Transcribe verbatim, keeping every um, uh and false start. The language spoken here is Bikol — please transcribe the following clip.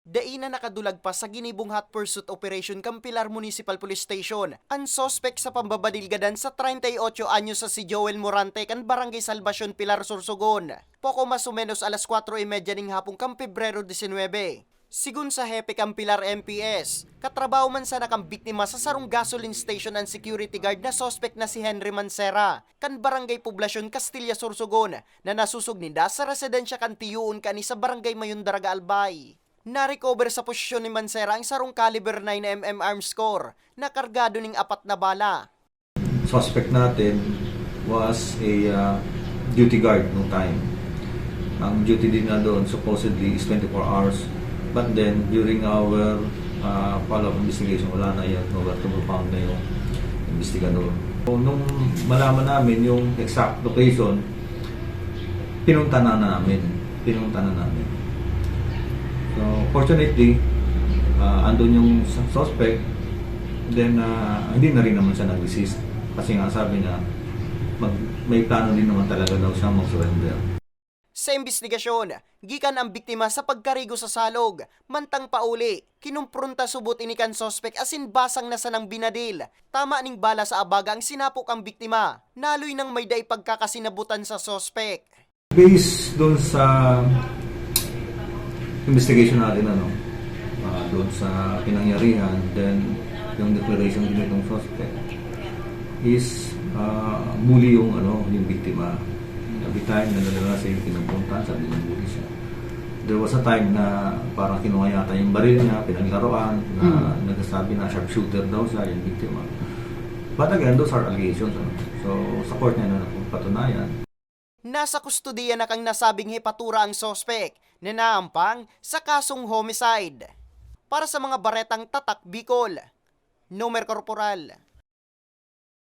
Dai na nakadulag pa sa ginibong hot pursuit operation kan Pilar Municipal Police Station an suspek sa pambabadil gadan sa treinta y ocho anyos na si Joel Morante kan Barangay Salvacion, Pilar, Sorsogon, poko mas o menos alas kwatro y medya ning hapon kan Pebrero disinwebe. Sigon sa hepe kan Pilar M P S, katrabaho man sana kan biktima sa sarong gasoline station an security guard na suspek na si Henry Mancera, kan Barangay Poblacion, Castilla, Sorsogon, na nasosog ninda sa residensya kan tiyoon kani sa Barangay Mayon, Daraga, Albay. Na-recover sa posesyon ni Mancera ang sarong caliber nine M M arms core na kargado ning apat na bala. Suspect natin was a uh, duty guard nung time. Ang duty din na doon supposedly is twenty-four hours. But then, during our uh, follow-up investigation, wala na yun. Nowhere to be found na yung investigador. So, nung malaman namin yung exact location, pinunta na namin. Pinunta na namin. So, fortunately, uh, andun yung suspect. Then, uh, hindi na rin naman siya nag-resist. Kasi nga, sabi niya, mag, may plano din naman talaga daw siya mag-surrender. Sa imbestigasyon, gikan ang biktima sa pagkarigo sa salog, mantang pauli, kinumpronta subot ini kan suspek asin basang na sanang binadil. Tama ning bala sa abaga ang sinapok ang biktima. Naloy nang may dai pagkakasinabutan sa suspek. Based doon sa investigation natin, ano, uh, doon sa pinangyarihan, then yung declaration din itong suspect is uh, bully yung, ano, yung biktima. Every time na nadala siya yung pinupuntahan, sabi niya bully siya. There was a time na parang kinuha yata yung baril niya, pinaglaruan, na mm. nagsasabi na sharpshooter daw siya, yung biktima. But again, those are allegations. Ano? So, sa court niya na napatunayan. Nasa kustodiya na kan nasabing hepatura ang suspek na naampang sa kasong homicide. Para sa mga baretang Tatak Bicol, Nomer Corporal.